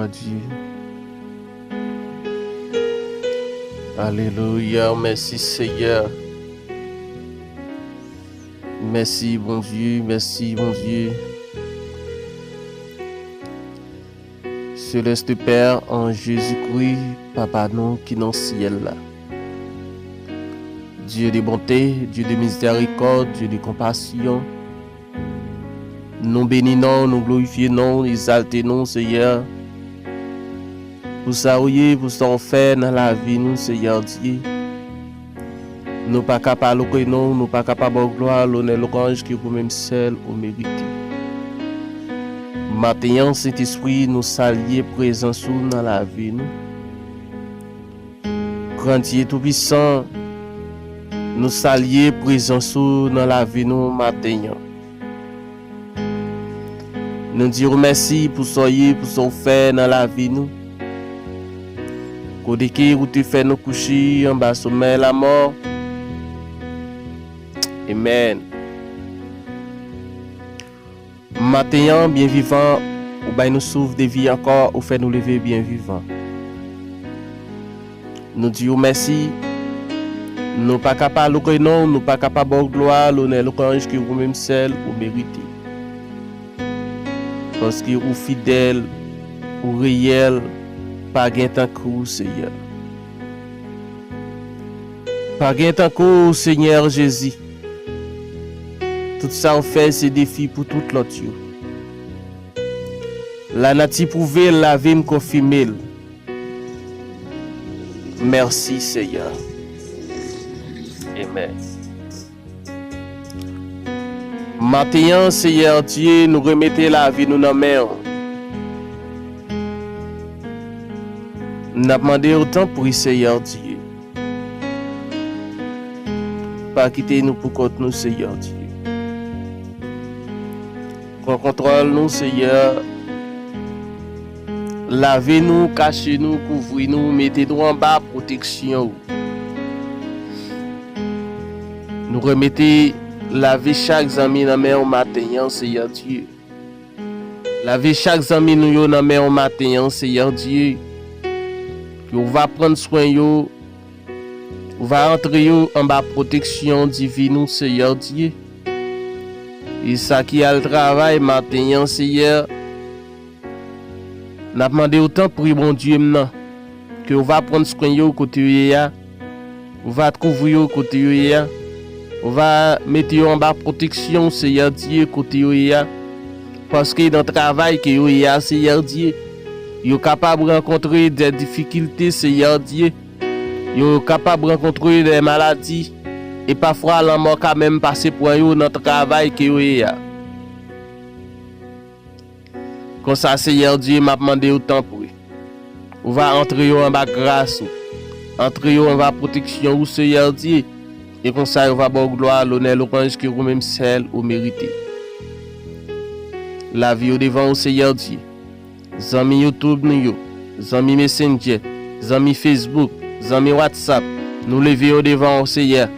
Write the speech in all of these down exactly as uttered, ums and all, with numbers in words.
Dieu. Alelouya, mèsi Seyè. Mèsi Bondye, mèsi Bondye. Seleste Pè, an Jezikri, Papa nou ki nan syèl la. Dieu de bonté, Dieu de miséricorde, Dieu de compassion. Nou beni non w, nou glorifye non w, egzalte non w, Seyè. Pou sa ou ye, pou sa ou fè nan lavi nou, Seyè Dye. Nou pa ka pa louwe non w, nou pa ka pa ba w glwa, lonè, lwanj ke ou menm sèl ou merite. Maten an, Sentespri, nou salye prezans ou nan lavi nou. Grandye Toupisan, nou salye prezans ou nan lavi nou maten an. Nou di w mèsi pou sa w ye, pou sa w fè nan lavi nou. Kote ke ou te fè nou kouche anba somèy lamò. Amèn. Maten an, byen vivan, ou bay nou souf de vi ankò, ou fè nou leve byen vivan. Nou di w mèsi. Nou pa ka pa louwe non w, nou pa ka pa ba w glwa, lonè, lwanj ke ou menm sèl ou merite. Paske ou fidèl, ou reyèl, pa gen tankou w, Seyè. Pa gen tankou w, Senyè Jezi. Tout sa w fè se defi pou tout lòt yo. Lanati pwouve l, lavi m konfime l. Mèsi, Seyè. Amèn. Maten an, Seyè Dye, nou remete lavi nou nan men w. N ap mande w, tanpri, Seyè Dye, pa kite nou pou kont nou, Seyè Dye. Pran kontwòl nou, Seyè. Lave nou, kache nou, kouvri nou, mete nou anba pwoteksyon ou. Nou remete lavi chak zanmi nan men w maten an, Seyè Dye. Lave chak zanmi nou yo nan men w maten an, Seyè Dye. Ke w va pran swen yo, ou va antre yo anba pwoteksyon divin ou, Seyè Dye. E sa ki al travay maten an, Seyè, n ap mande w, tanpri, Bondye m nan, ke w va pran swen yo kote yo ye a, ou va kouvri yo kote yo ye a, ou va mete yo anba pwoteksyon, Seyè Dye, kote yo ye a, paske nan travay ke yo ye a, Seyè Dye, yo kapab rankontre de difikilte, Seyè Dye, yo kapab rankontre de maladi, e pafwa lanmò ka menm pase pran yo nan travay ke yo ye a. Konsa, Seyè Dye, m ap mande w, tanpri, ou va antre yo anba gras ou, antre yo anba pwoteksyon ou, Seyè Dye, e konsa yo va ba w glwa, lonè, lwanj ke ou menm sèl ou merite. Lavi yo devan ou, Seyè Dye. Zanmi YouTube nou yo, zanmi Messenger, zanmi Facebook, zanmi WhatsApp, nou leve yo devan ou, Seyè.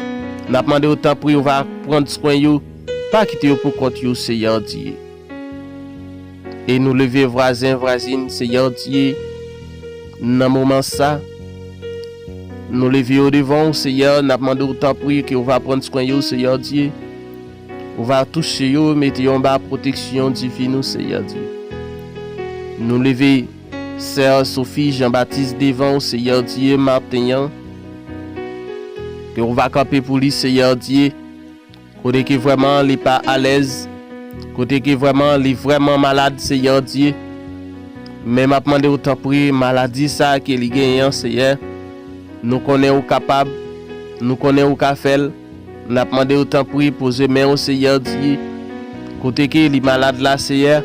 N ap mande w, tanpri, ou va pran swen yo, pa kite yo pou kont yo, Seyè Dye. E nou leve vwazen, vwazin, Seyè Dye, nan moman sa. Nou leve yo devan ou, Seyè, n ap mande w, tanpri, ke w va pran swen yo, Seyè Dye. Ou va touche yo, mete yo anba pwoteksyon divin ou, Seyè Dye. Nou leve sè Sophie Jean Baptiste devan ou, Seyè Dye, maten an. Ke w va kanpe pou li, Seyè Dye. Kote ke vrèman li pa alèz, kote ke vrèman li vrèman malad, Seyè Dye. Men m ap mande w, tanpri, maladi sa ke li genyen an, Seyè, nou konnen ou kapab, nou konnen ou ka fè l. N ap mande w, tanpri, poze men w, Seyè Dye, kote ke li malad la, Seyè,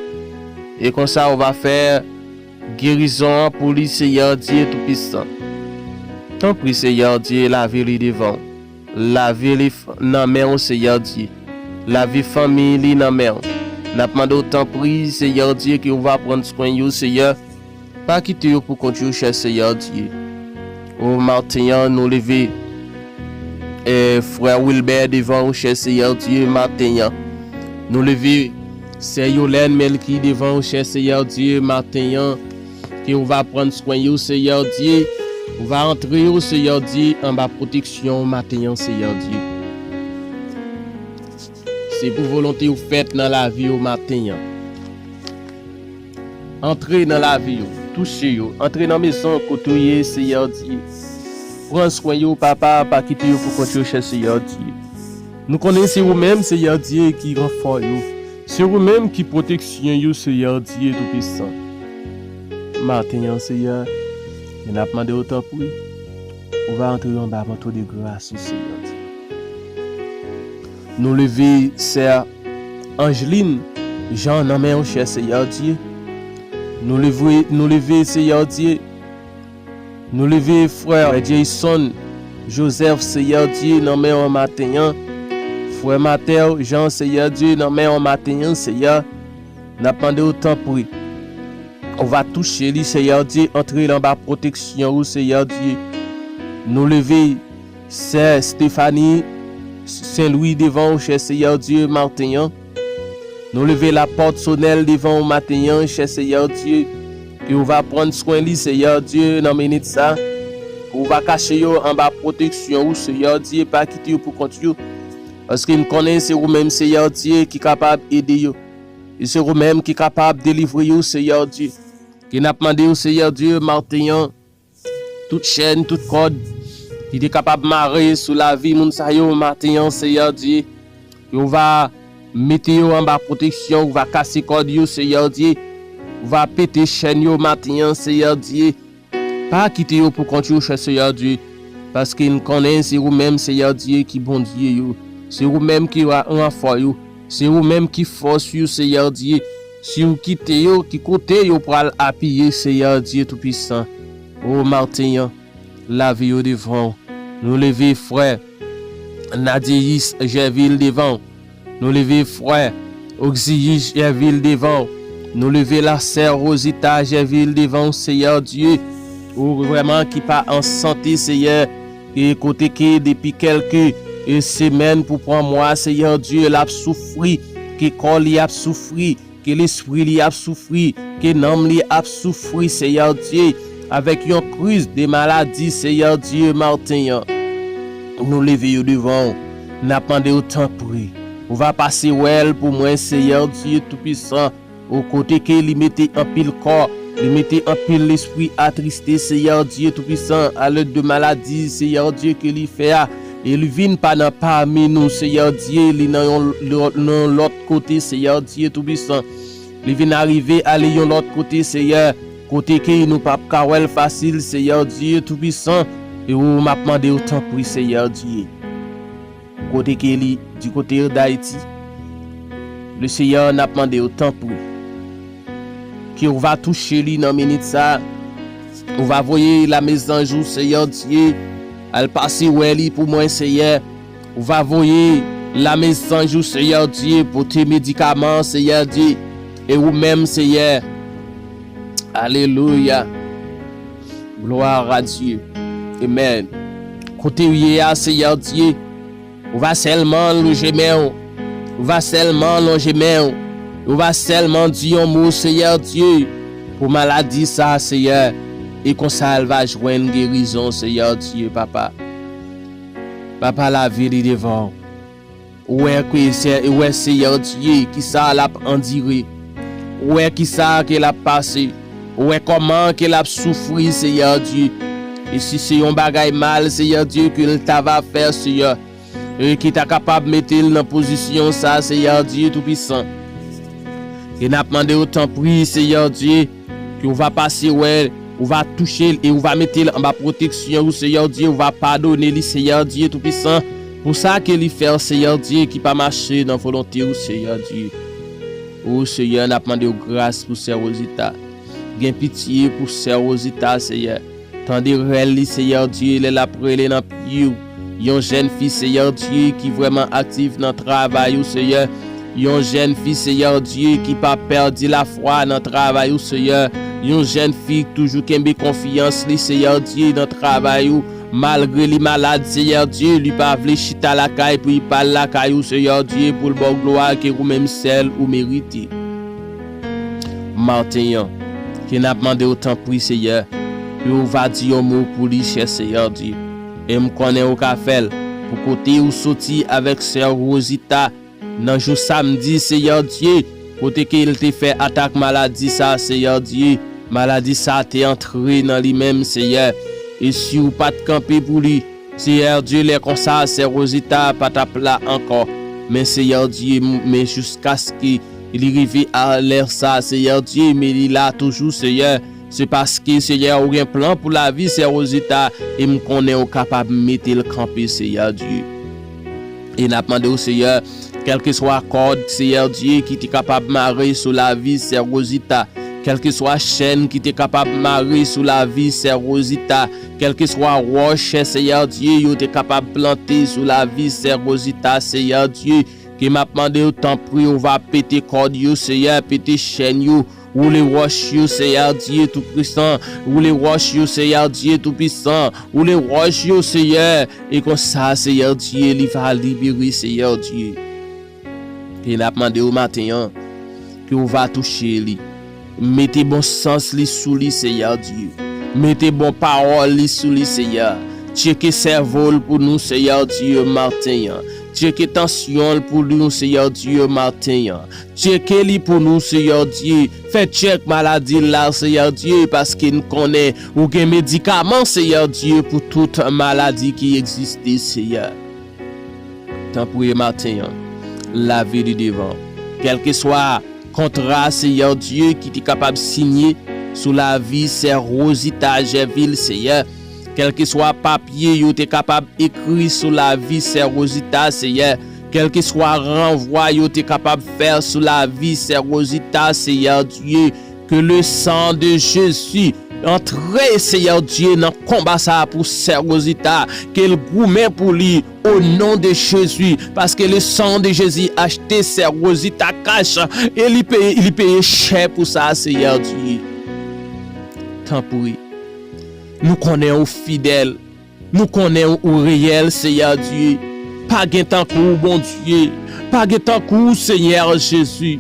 e konsa ou va fè gerizon an pou li, Seyè Dye Toupisan. Tanpri, Seyè Dye, lave li devan w. Lave li f-, nan men w, Seyè Dye. Lave fanmi li nan men w. N ap mande w, tanpri, Seyè Dye, ke w va pran swen yo, Seyè. Pa kite yo pou kont yo, chè Seyè Dye. O maten an, nou leve, eh, frè Wilbert devan ou, chè Seyè Dye, maten an. Nou leve sè Yolène Melky devan ou, chè Seyè Dye, maten an. ke ou va pran swen yo, Seyè Dye. Ou va antre yo, Seyè Dye, anba pwoteksyon ou maten an, Seyè Dye. Se pou volonte ou fèt nan lavi yo maten an. Antre nan lavi yo, touche yo, antre nan mezon kote ou ye, Seyè Dye. Pran swen yo, Papa, pa kite yo pou kont yo, chè Seyè Dye. Nou konnen se ou menm, Seyè Dye, ki ranfò yo. Se ou menm ki pwoteksyon yo, Seyè Dye Toupisan. Maten an, Seyè, e n ap mande w tanpri, ou va antre anba manto de gras ou, Seyè Dye. Nou leve sè Angeline Jean nan men w, chè Seyè Dye. Nou leve, nou leve, Seyè Dye. Nou leve frè Jason Joseph, Seyè Dye, nan men w maten an. Frè Mateo Jean, Seyè Dye, nan men w maten an, Seyè. N ap mande w tanpri. Ou va touche li, Seyè Dye, antre l anba pwoteksyon ou, Seyè Dye. Nou leve sè Stephanie Saint Louis devan w, chè Seyè Dye, maten an. Nou leve lapòt sonèl devan w maten an, chè Seyè Dye, ke ou va pran swen li, Seyè Dye, nan minit sa. Ou va kache yo anba pwoteksyon ou, Seyè Dye, pa kite yo pou kont yo. Paske n konnen se ou menm, Seyè Dye, ki kapab ede yo. E se ou menm ki kapab delivre yo, Seyè Dye. Ke n ap mande w, Seyè Dye, maten an, tout chèn, tout kòd ki te kapab mare sou lavi moun sa yo maten an, Seyè Dye, ke w va mete yo anba pwoteksyon, ou va kase kòd yo, Seyè Dye, ou va pete chèn yo maten an, Seyè Dye. Pa kite yo pou kont yo, chè Seyè Dye, paske n konnen se ou menm, Seyè Dye, ki Bondye yo. Se ou menm ki ra-, ranfò yo. Se ou menm ki fòs yo, Seyè Dye. Si w kite yo, ki kote yo pral apiye, Seyè Dye Toupisan? O maten an, lave yo devan w. Nou leve frè Nadius Gerville devan w. Nou leve frè Oxyus Gerville devan w. Nou leve la sè Rosita Gerville devan w, Seyè Dye. Ou vrèman ki pa an sante, Seyè. E kote ke depi kèlke, e, semèn pou pran mwa, Seyè Dye, l ap soufri, ke kò li ap soufri, ke lespri li ap soufri, ke nanm li ap soufri, Seyè Dye, avèk yon kriz de maladi, Seyè Dye, maten an. Nou leve yo devan w, n ap mande w tanpri. Ou va pase wè l pou mwen, Seyè Dye Toupisan, o kote ke li mete anpil kò, li mete anpil lespri atriste, Seyè Dye Toupisan, alèd de maladi, Seyè Dye, ke li fè a. E li vin pa nan pami nou, Seyè Dye, li nan yon lò-, nan yon lòt kote, Seyè Dye Toupisan. Li vin arive ale yon lòt kote, Seyè, kote ke nou p ap ka wè l fasil, Seyè Dye Toupisan. E ou, m ap mande w tanpri, Seyè Dye. Kote ke li, di kote Dayiti, le Seyè, n ap mande w tanpri, ke ou va touche li nan minit sa. Ou va voye lame zanj ou, Seyè Dye, al pase wè li pou mwen, Seyè. Ou va voye lame zanj ou, Seyè Dye, pote medikaman, Seyè Dye. E ou menm, Seyè. Alelouya. Gloire à Dieu. Amen. Kote ou ye a, Seyè Dye, ou va sèlman lonje men w. Ou va sèlman lonje men w. Ou va sèlman di yon mo, Seyè Dye, pou maladi sa, Seyè. E konsa, l va jwenn gerizon, Seyè Dye, Papa. Papa, lave li devan w. Ou wè ke se, ou wè Seyè Dye, kisa l ap andire. Ou wè kisa ke l ap pase. Ou wè kòman ke l ap soufri, Seyè Dye. E si se yon bagay mal, Seyè Dye, ke l ta va fè, Seyè, e ki ta kapab mete l nan pozisyon sa, Seyè Dye Toupisan. E n ap mande w, tanpri, Seyè Dye, ke ou va pase wè, ou va touche l e ou va mete l anba pwoteksyon ou, Seyè Dye, ou va padone li, Seyè Dye Toupisan, pou sa ke li fè, Seyè Dye, ki pa mache nan volonte ou, Seyè Dye. O Seyè, n ap mande w gras pou sè Rosita. Gen pitye pou sè Rosita, Seyè. Tande rèl li, Seyè Dye, lè l ap rele nan pye w. Yon jèn fi, Seyè Dye, ki vrèman aktif nan travay ou, Seyè. Yon jèn fi, Seyè Dye, ki pa pèdi lafwa nan travay ou, Seyè. Yon jèn fi ki toujou kenbe konfyans li, Seyè Dye, nan travay ou. Malgre li malad, Seyè Dye, li pa vle chita lakay pou li pa al lakay ou, Seyè Dye, pou l ba w glwa ke ou menm sèl ou merite. Maten an, Ke n ap mande w tanpri, Seyè, ke w va di yon mo pou li, chè Seyè Dye. E m konnen ou ka fè l, pou kote ou soti avèk sè Rozita, nan jou samdi, Seyè Dye, kote ke l te fè atak maladi sa, Seyè Dye, maladi sa te antre nan li menm, Seyè. E si w pa t kanpe pou li, Seyè Dye, lè konsa, sè Rozita pa t ap la ankò. Men Seyè Dye, m- men jiskaske li rive a lè sa, Seyè Dye, men li la toujou, Seyè. Se paske, Seyè, ou gen plan pou lavi sè Rozita, e m konnen ou kapab mete l kanpe, Seyè Dye. E n ap mande w, Seyè, kèlkeswa kòd, Seyè Dye, ki te kapab mare sou lavi sè Rozita, kèlkeswa chèn ki te kapab mare sou lavi sè Rozita, kèlkeswa wòch, Seyè Dye, yo te kapab plante sou lavi sè Rozita, Seyè Dye, ke m ap mande w, tanpri, ou va pete kòd yo, Seyè, pete chèn yo, woule wòch yo, Seyè Dye Toupisan, woule wòch yo, Seyè Dye Toupisan, woule wòch yo, Seyè, e konsa, Seyè Dye, li va libere, Seyè Dye. E n ap mande w maten an, ke w va touche li. Mete bon sans li sou li, Seyè Dye. Mete bon pawòl li sou li, Seyè. Tcheke sèvo l pou nou, Seyè Dye, maten an. Tcheke tansyon l pou nou, Seyè Dye, maten an. Tcheke li pou nou, Seyè Dye. Fè tchèk maladi l la, Seyè Dye, paske n konnen ou gen medikaman, Seyè Dye, pou tout maladi ki egziste, Seyè. Tanpri maten an, lave li devan. Kèlkeswa kontra, Seyè Dye, ki te kapab sinye sou lavi sè Rozita Jèvil, Seyè. Kèlkeswa papye yo te kapab ekri sou lavi sè Rozita, Seyè. Kèlkeswa ranvwa yo te kapab fè sou lavi sè Rozita, Seyè Dye. Que le sang de Jésus antre, Seyè Dye, nan konba sa a pou sè Rozita. Ke l goumen pou li, o non de Jezi. Paske le sang de Jésus achte sè Rozita kach. E li peye, li peye chè pou sa, Seyè Dye. Tanpri. Nou konnen ou fidèl. Nou konnen ou reyèl, Seyè Dye. Pa gen tankou w, Bondye. Pa gen tankou w, Senyè Jezi.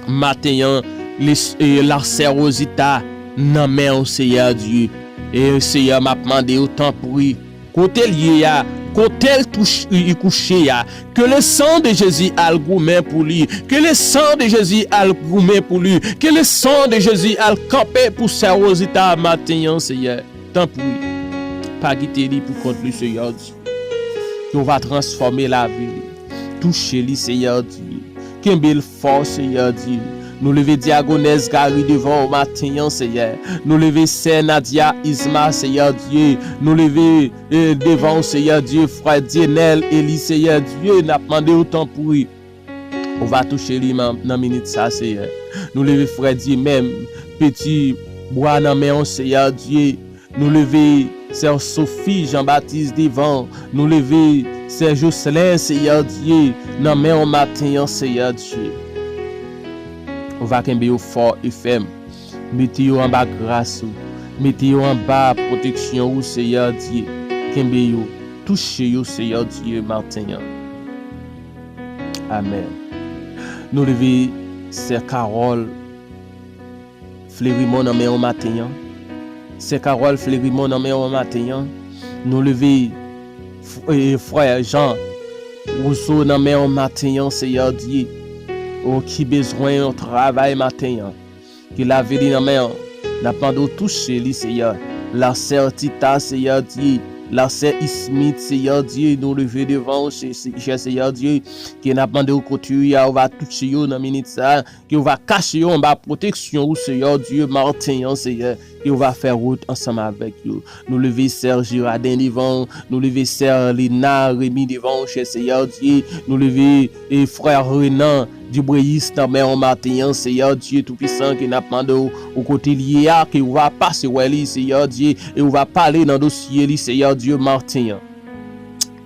Maten an, lasè Rozita nan men w, Seyè Dye. E Seyè, m ap mande w, tanpri, kote l ye a, kote l touch- li kouche a, ke le sang de Jésus al goumen pou li, ke le sang de Jésus al goumen pou li, ke le sang de Jésus al kanpe pou sè Rozita maten an, Seyè. Tanpri, pa kite li pou kont li, Seyè Dye. Ke w va transfòme lavi li. Touche li, Seyè Dye. Kenbe l fò, Seyè Dye. Nou leve dyagonès Gary devan w maten an, Seyè. Nou leve sè Nadia Isma, Seyè Dye. Nou leve, eh, devan w, Seyè Dye, frè Dyenèl Eli, Seyè Dye. N ap mande w, tanpri, ou va touche li man- nan minit sa, Seyè. Nou leve frè Dye menm, peti bwa nan men w, Seyè Dye. Nou leve sè Sophie Jean Baptiste devan w. Nou leve sè Jocelyn, Seyè Dye, nan men w maten an, Seyè Dye. Ou va kenbe yo fò e fèm. Mete yo anba gras ou. Mete yo anba pwoteksyon ou, Seyè Dye. Kenbe yo. Touche yo, Seyè Dye, maten an. Amèn. Nou leve sè Carole Flerimon nan men w maten an. Sè Carole Flerimon nan men w maten an. Nou leve f- e, frè Jean Rousseau nan men w maten an, Seyè Dye. Ou ki bezwen yon travay maten an. Ki lave li nan men w. N ap mande w touche li, Seyè. Lasè Tita, Seyè Dye. Lasè Ismit, Seyè Dye. Nou leve devan w, chè Seyè Dye. Ke n ap mande w kote yo ye a, ou va touche yo nan minit sa a. Ke w va kache yo anba pwoteksyon ou, Seyè Dye, maten an, Seyè. Ke w va fè wout ansanm avèk yo. Nou leve sè Jiraden devan w, nou leve sè Lina Remy devan w, chè Seyè Dye. Nou leve, e, frè Renan Dubreyis nan men w maten an, Seyè Dye Toupisan, ke n ap mande w, ou kote l ye a, ke w va pase wè li, Seyè Dye, e w va pale nan dosye li, Seyè Dye, maten an.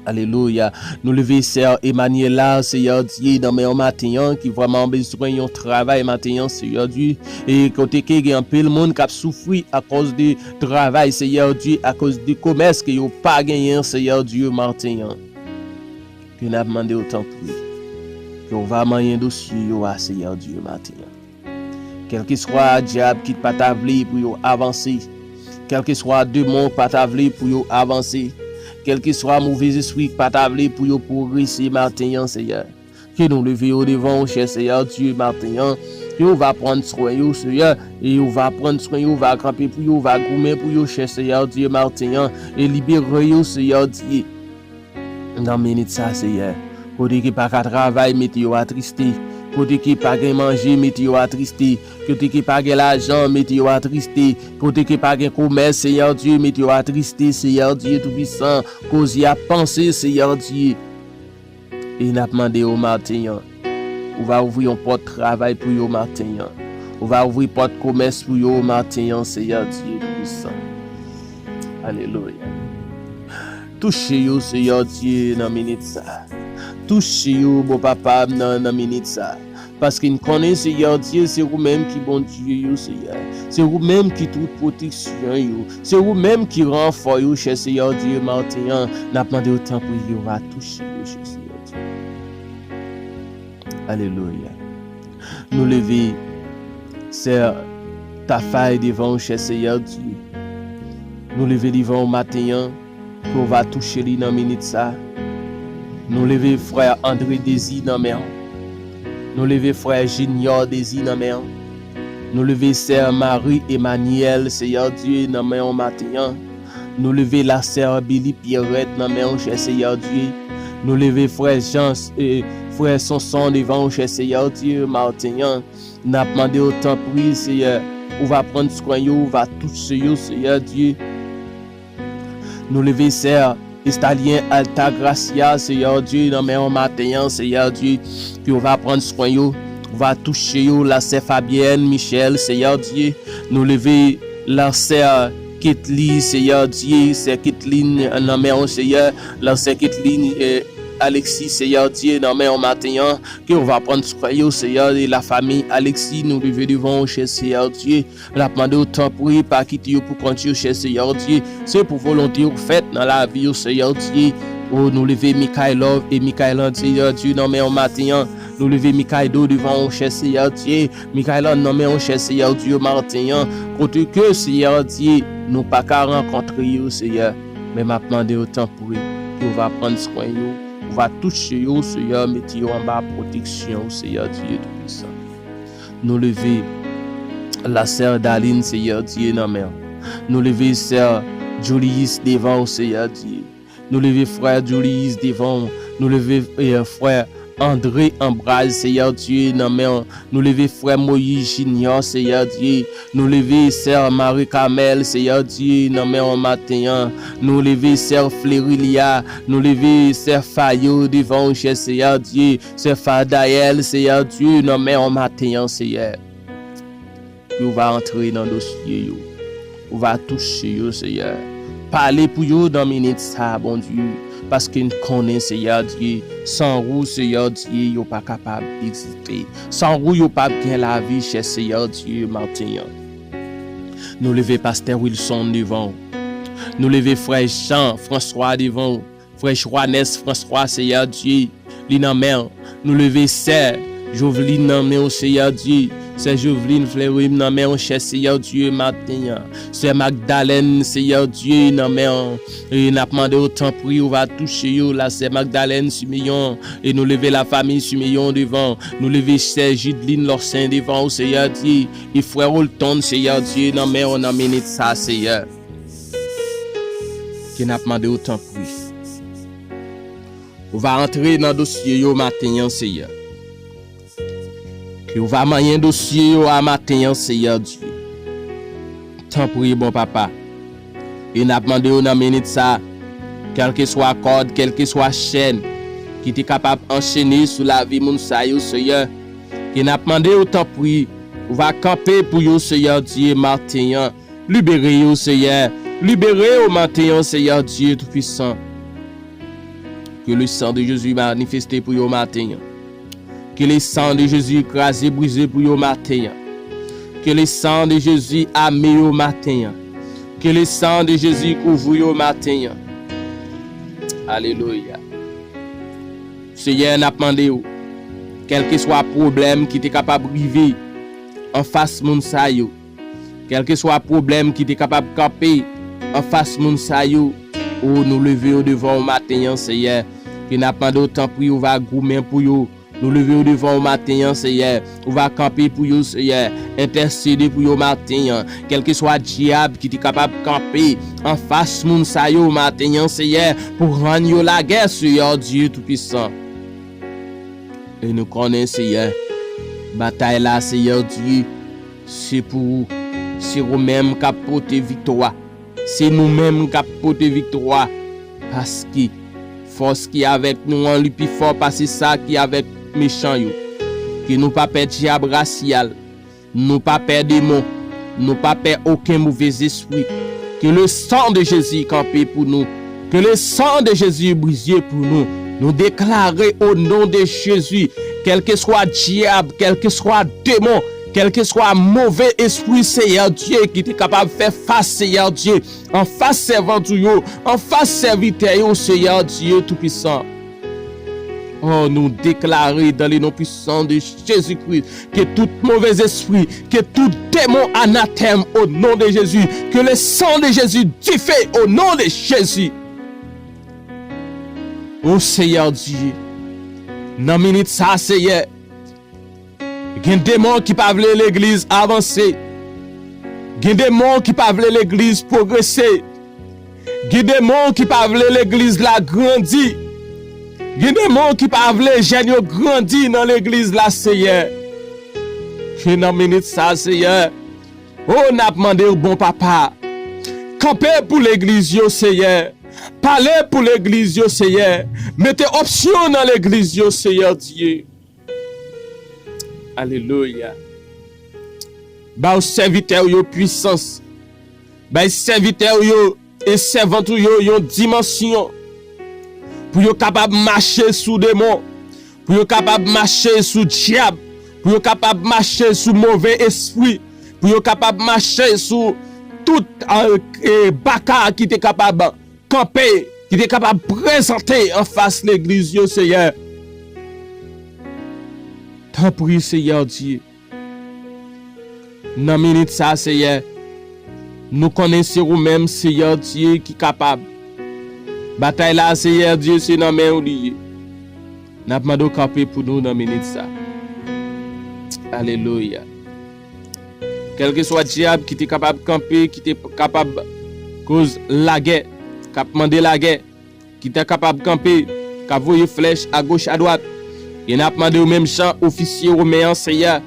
Alelouya. Nou leve sè Emmanuela, Seyè Dye, nan men w maten an, ki vrèman bezwen yon travay maten an, Seyè Dye. E kote ke gen anpil moun k ap soufri akoz de travay, Seyè Dye, akoz de komès ke yo pa genyen, Seyè Dye, maten an. Ke n ap mande w, tanpri, ke w va manyen dosye yo a, Seyè Dye, maten an. Kèlkeswa dyab ki pa ta vle pou yo avanse, kèlkeswa demon ki pa ta vle pou yo avanse, kèlkeswa movèzespri ki pa ta vle pou yo pwogrese maten an, Seyè. Ke nou leve yo devan ou, chè Seyè Dye, maten an. Ke ou va pran swen yo, Seyè, e ou va pran swen yo, ou va kanpe pou yo, ou va goumen pou yo, chè Seyè Dye, maten an, e libere yo, Seyè Dye. Nan minit sa, Seyè, kote ki pa ka travay, mete yo atriste. Kote ki pa gen manje, mete yo atriste. Kote ki pa gen lajan, mete yo atriste. Kote ki pa gen komès, Seyè Dye, mete yo atriste, Seyè Dye Toupisan. Koz y ap panse, Seyè Dye. E n ap mande w maten an, ou va ouvri yon pòt travay pou yo maten an. Ou va ouvri pòt komès pou yo maten an, Seyè Dye Toupisan. Alelouya. Touche yo, Seyè Dye, nan minit sa. Touche yo, bon Papa m nan, nan minit sa. Paske n konnen, Seyè Dye, se ou menm ki Bondye yo, Seyè. Se ou menm ki tout pwoteksyon yo. Se ou menm ki ranfò yo, chè Seyè Dye, maten an. N ap mande w, tanpri, yo va touche yo, chè Seyè Dye. Alelouya. Nou leve sè Tafay devan w, chè Seyè Dye. Nou leve devan w maten an, ke w va touche li nan minit sa. Nou leve frè André Désir nan men w. Nou leve frè Junior Désir nan men w. Nou leve sè Marie Emmanuel, Seyè Dye, nan men w maten an. Nou leve la sè Billy Pierrette nan men w, chè Seyè Dye. Nou leve frè Jean, e, frè Sonson devan w, chè Seyè Dye, maten an. N ap mande w, tanpri, Seyè, ou va pran swen yo, ou va touche yo, Seyè Dye. Nou leve sè Estalien Altagracia, Seyè Dye, nan men w maten an, Seyè Dye, ke w va pran swen yo, ou va touche yo, la sè Fabienne Michel, Seyè Dye. Nou leve la sè Ketly, Seyè Dye, sè Ketline nan men w, Seyè, la sè Ketline, eh, Alexis, Seyè Dye, nan men w maten an, ke w va pran swen yo, Seyè, e la fami Alexis, nou leve devan w, chè Seyè Dye. N ap mande w, tanpri, pa kite yo pou kont yo, chè Seyè Dye. Se pou volonte w fèt nan lavi yo, Seyè Dye. O, nou leve Michael Love e Michael Land, Seyè Dye, nan men w maten an. Nou leve Michael Do devan w, chè Seyè Dye. Michael Land nan men w, chè Seyè Dye, maten an. Kote ke, Seyè Dye, nou pa ka rankontre yo, Seyè. Men m ap mande w, tanpri, ke w va pran swen yo. Ou va touche yo, Seyè, mete yo anba pwoteksyon w, Seyè Dye Toupisan. Nou leve la sè Darline, Seyè Dye, nan men w. Nou leve sè Julius devan w, Seyè Dye. Nou leve frè Julius devan w. Nou leve, eh, frè André Ambroise, Seyè Dye, nan men w. Nou leve frè Moïse Junior, Seyè Dye. Nou leve sè Marie Carmel, Seyè Dye, nan men w maten an. Nou leve sè Flerilia. Nou leve sè Fayo devan w, chè Seyè Dye. Sè Fadael, Seyè Dye, nan men w maten an, Seyè. Ou va antre nan dosye yo. Ou va touche yo, Seyè. Pale pou yo nan minit sa, Bondye. Paske n konnen, Seyè Dye, san ou, Seyè Dye, yo pa kapab egziste. San ou, yo p ap gen lavi, chè Seyè Dye, maten an. Nou leve pastè Wilson devan w. Nou leve frè Jean François devan w. Frè Johannes François, Seyè Dye, li nan men w. Nou leve sè Joveline nan men w, Seyè Dye. Sè Joveline Fleurim nan men w, chè Seyè Dye, maten an. Sè Magdalène, Seyè Dye, nan men w. E n ap mande w, tanpri, ou va touche yo, la sè Magdalène Simeon. E nou leve lafanmi Simeon devan w. Nou leve sè Judeline Lorcin devan w, Seyè Dye. E frè Rolton, Seyè Dye, nan men w nan minit sa, Seyè. Ke n ap mande w, tanpri. Ou va antre nan dosye yo maten an, Seyè. Ke ou va manyen dosye yo a maten an, Seyè Dye. Tanpri, bon Papa. E n ap mande w nan minit sa, kèlkeswa kòd, kèlkeswa chèn ki te kapab anchene sou lavi moun sa yo, Seyè, ke n ap mande w, tanpri, ou va kanpe pou yo, Seyè Dye, maten an. Libere yo, Seyè. Libere yo maten an, Seyè Dye Toupisan. Ke le san de Jezi manifeste pou yo maten an. Ke le san de Jezi kraze, brize pou yo maten an. Ke le san de Jezi ame yo maten an. Ke le san de Jezi kouvri yo maten an. Alelouya. Seyè, n ap mande w, kèlkeswa pwoblèm ki te kapab rive, anfas moun sa yo. Kèlkeswa pwoblèm ki te kapab kanpe anfas moun sa yo, o, nou leve yo devan w maten an, Seyè, ke n ap mande w, tanpri, ou va goumen pou yo. Nou leve yo devan w maten an, Seyè, ou va kanpe pou yo, Seyè, entèsede pou yo maten an. Kèlkeswa dyab ki te kapab kanpe anfas moun sa yo maten an, Seyè, pou rann yo lagè, Seyè Dye Toupisan. E nou konnen, Seyè, batay la, Seyè Dye, se pou ou. Se ou menm k ap pote viktwa. Se nou menm k ap pote viktwa. Paske fòs ki avèk nou an, li pi fò pase sa ki avèk mechan yo. Ke nou pa pè dyab rasyal. Nou pa pè demon, nou pa pè okenn movèzespri. Que le sang de Jésus kanpe pou nou. Que le sang de Jésus brize pou nou. Nou deklare o non de Jezi, kèlkeswa dyab, kèlkeswa demon, kèlkeswa move espri, Seyè Dye, ki te kapab fè fas, Seyè Dye, anfas sèvant ou yo, anfas sèvitè yo, Seyè Dye Toupisan. Oh, nou deklare dans le nom puissant de Jésus-Christ que tout mauvais esprit, que tout démon anathème au nom de Jésus, que le sang de Jésus, du feu au nom de Jésus. O Seyè Dye, nan minit sa, Seyè, gen demon ki pa vle legliz avanse. Gen demon ki pa vle legliz pwogrese. Gen demon ki pa vle legliz la grandi. Gen demon ki pa vle jèn yo grandi nan legliz la, Seyè. Ke nan minit sa, Seyè, o, n ap mande w, bon Papa, kanpe pou legliz yo, Seyè. Pale pou legliz yo, Seyè. Mete opsyon nan legliz yo, Seyè Dye. Alelouya. Ba w sèvitè w yo pwisans. Bay sèvitè w yo e sèvant ou yo yon dimansyon pou yo kapab mache sou demon, pou yo kapab mache sou dyab, pou yo kapab mache sou move espri, pou yo kapab mache sou tout, eh, eh, baka ki te kapab kanpe, ki te kapab prezante anfas legliz yo, Seyè. Tanpri, Seyè Dye. Nan minit sa, Seyè, nou konnen se ou menm, Seyè Dye, ki kapab. Batay la, Seyè Dye, se nan men w li ye. N ap mande w kanpe pou nou nan minit sa. Alelouya. Kèlkeswa dyab ki te kapab kanpe, ki te kapab koz lagè, k ap mande lagè, ki ta kapab kanpe, k ap voye flèch agoch adwat. E n ap mande w menm jan ofisye women an, Seyè,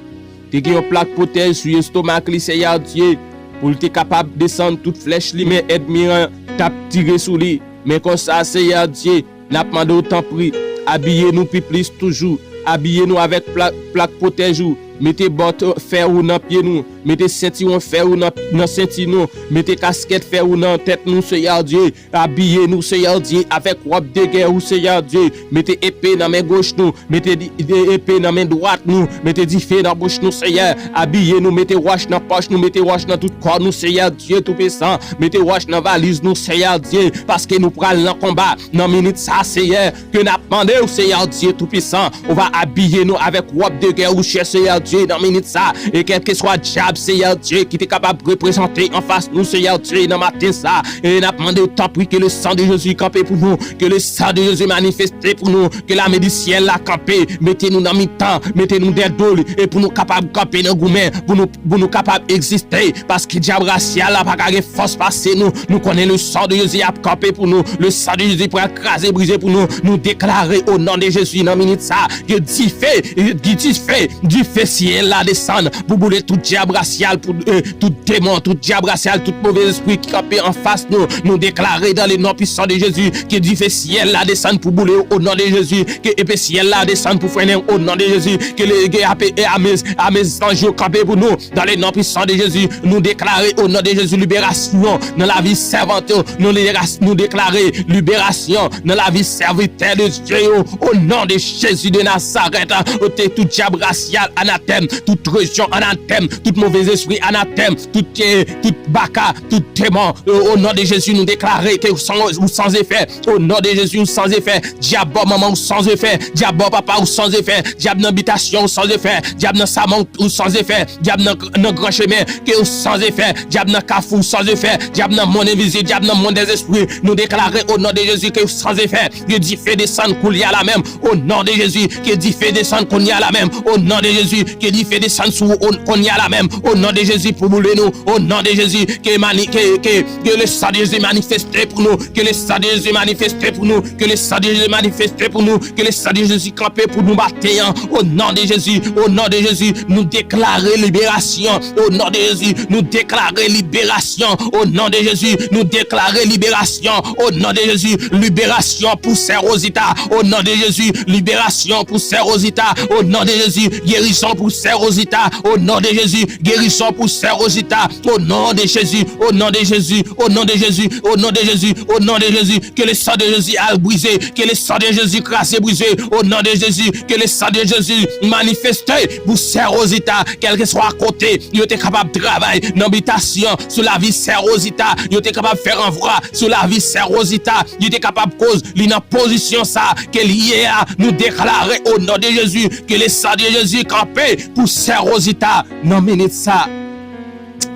te gen yon plak pwotèj sou estomak li, Seyè Dye, pou l te kapab desann tout flèch li men ènmi an t ap tire sou li. Men konsa, Seyè Dye, n ap mande w, tanpri, abiye nou pi plis toujou. Abiye nou avèk plak, plak pwotèj ou. Mete bòt fè ou nan pye nou. Mete sentiwon fè ou nan, nan senti nou. Mete kaskèt fè ou nan tèt nou, Seyè Dye. Abiye nou, Seyè Dye, avèk wòb de gè ou, Seyè Dye. Mete epe nan men goch nou. Mete di, de, epe nan men dwat nou. Mete dife nan bouch nou, Seyè. Abiye nou, mete wòch nan pòch nou, mete wòch nan tout kò nou, Seyè Dye Toupisan. Mete wòch nan valiz nou, Seyè Dye, paske nou pral nan konba. Nan minit sa, Seyè, ke n ap mande w, Seyè Dye Toupisan, ou va abiye nou avèk wòb de gè ou, chè Seyè Dye, nan minit sa. E kèlkeswa dyab, Seyè Dye, ki te kapab reprezante anfas nou, Seyè Dye, nan maten sa, e n ap mande w, tanpri, ke le sang de Jésus kanpe pou nou, ke le sang de Jésus manifeste pou nou, ke lame di syèl la kanpe, mete nou nan mitan, mete nou dèyè do li, e pou nou kapab kanpe nan goumen, pou nou, pou nou kapab egziste, paske dyab rasyal la pa ka gen fòs pase nou. Nou konnen le sang de Jésus ap kanpe pou nou, le sang de Jésus pral kraze, brize pou nou. Nou deklare o non de Jezi nan minit sa, ke dife, ke dife, dife syèl la desann pou boule tout dyab rasyal, pou, eh, tout demon, tout dyab rasyal, tout move espri ki kanpe anfas nou. Nou deklare dans le nom puissant de Jésus, ke dife syèl la desann pou boule yo o non de Jezi, ke epe syèl la desann pou frennen yo o non de Jezi, ke le, ke ape, e ame, ame zanj yo kanpe pou nou. Dans le nom puissant de Jésus, nou deklare o non de Jezi liberasyon nan lavi sèvant yo. Nou libera-, nou deklare liberasyon nan lavi sèvitè de Dye yo. O non de Jezi de Nazarèt, ote tout dyab rasyal, anat anatèm, tout rejyon anatèm, tout movèzespri anatèm, tout, eh, tout baka, tout demon, eh, o non de Jezi, nou deklare ke ou san, ou san efè. O non de Jezi, ou san efè. Dyab bò manman, ou san efè. Dyab bò papa, ou san efè. Dyab nan bitasyon, ou san efè. Dyab nan Samon, ou san efè. Dyab nan, nan gran chemen, ke ou san efè. Dyab nan kafou, ou san efè. Dyab nan mond envizib, dyab nan mond dèzespri, nou deklare o non de Jezi ke ou san efè. Ke dife desann koulye a la menm. O non de Jezi, ke dife desann kounye a la menm. O non de Jezi, ke dife desann sou ou kounye a la menm. O non de Jezi, pou boule nou. O non de Jezi, ke mani-, ke, ke, ke le san de Jezi manifeste pou nou. Ke le san de Jezi manifeste pou nou. Ke le san de Jezi manifeste pou nou. Ke le san de Jezi kanpe pou nou maten an. O non de Jezi, o non de Jezi, nou deklare liberasyon. O non de Jezi, nou deklare liberasyon. O non de Jezi, nou deklare liberasyon. O non de Jezi, liberasyon pou sè Rosita. O non de Jezi, liberasyon pou sè Rosita. O non de Jezi, gerizon pou sè Rosita. O non de Jezi, gerizon pou sè Rosita. O non de Jezi, o non de Jezi, o non de Jezi, o non de Jezi, o non de Jezi, ke le san de Jezi al brize, ke le san de Jezi kraze brize. O non de Jezi, ke le san de Jezi manifeste pou sè Rosita, kèlkeswa kote yo te kapab travay nan bitasyon sou lavi sè Rosita, yo te kapab fè ranvwa sou lavi sè Rosita, yo te kapab koz li nan pozisyon sa ke li ye a. Nou deklare o non de Jezi ke le san de Jezi kanpe pou sè Rosita nan minit sa.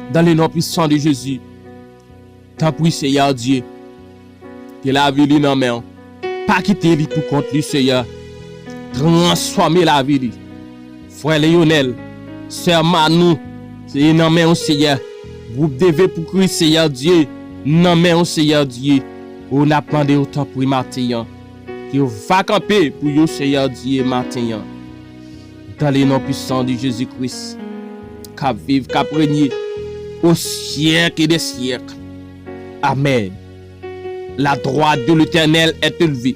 Dans le nom puissant de Jésus, tanpri Seyè Dye, ke lavi li nan men w. Pa kite li pou kont li, Seyè. Transfòme lavi li. Frè Leyonèl, sè Manou, se nan men w, Seyè. Gwoup D V pou Kris, Seyè Dye, nan men w, Seyè Dye. O, n ap mande w, tanpri, maten an, ke w va kanpe pou yo, Seyè Dye, maten an. Dans le nom puissant de Jésus-Christ, k ap viv, k ap renye au siècle des siècles. Amen. La droite de l'Éternel est élevée.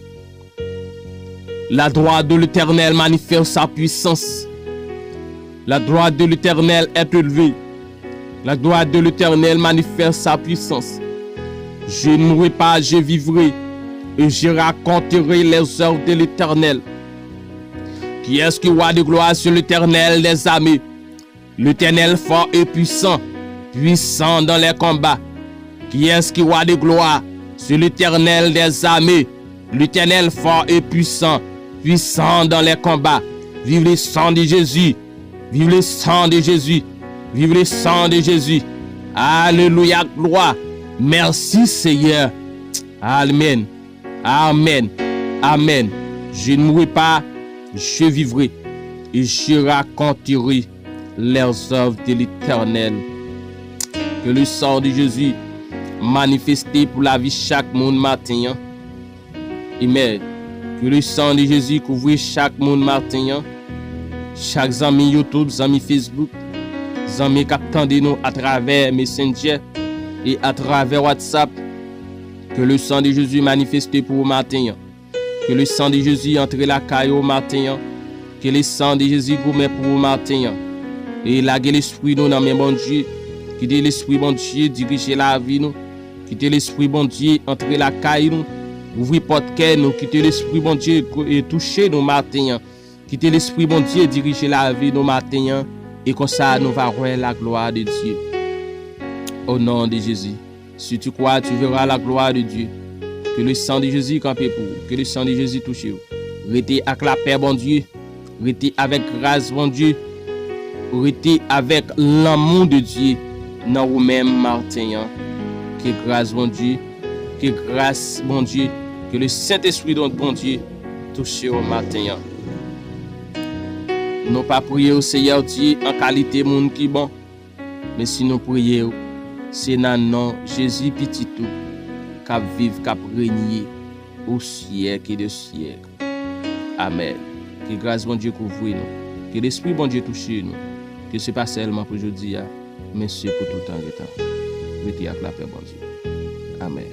La droite de l'Éternel manifeste sa puissance. La droite de l'Éternel est élevée. La droite de l'Éternel manifeste sa puissance. Je ne mourrai pas, je vivrai, et je raconterai les œuvres de l'Éternel. Qui est-ce qui roi de gloire? C'est l'Éternel des armées. L'Éternel fort et puissant, puissant dans les combats. Qui est-ce qui roi de gloire? C'est l'Éternel des armées. L'Éternel fort et puissant, puissant dans les combats. Vive le sang de Jésus. Vive le sang de Jésus. Vive le sang de Jésus. Alléluia, gloire. Merci Seigneur. Amen. Amen. Amen. Je ne mourrai pas, je vivrai. Et je raconterai les œuvres de l'Éternel. Ke le sang de Jezi manifeste pou lavi chak moun maten an. Amen. Ke le sang de Jezi kouvri chak moun maten an. Chak zanmi YouTube, zanmi Facebook, zanmi k ap tande nou atravè Messenger e atravè WhatsApp. Ke le sang de Jezi manifeste pou ou maten an. Ke le sang de Jezi antre lakay ou maten an. Ke le sang de Jezi goumen pou ou maten an. E lage lespri nou nan men Bondye. Kite lespri Bondye dirije lavi nou. Kite lespri Bondye antre lakay nou. Ouvri pòt kè nou. Kite lespri Bondye ko-, e touche nou maten an. Kite lespri Bondye dirije lavi nou maten an. E konsa nou va wè la gloire de Dieu. Au nom de Jésus. Si tu crois, tu verras la gloire de Dieu. Ke le sang de Jezi kanpe pou ou. Ke le sang de Jezi touche ou. Rete ak lapè Bondye. Rete avèk gras Bondye. Rete avèk lanmou de Dye nan ou menm maten an. Ke gras Bondye, ke gras Bondye, ke le Sentespri de Bondye touche ou maten an. Nou pa priye ou, Seyè Dye, an kalite moun ki bon. Men si nou priye w, se nan non Jezi, Pitit ou, k ap viv, k ap renye o syèk de syèk. Amèn. Ke gras Bondye kouvri nou. Ke Lespri Bondye touche nou. Ke se pa sèlman pou jodi a, men se pou toutan etan. Rete ak lapè Bondye. Amèn.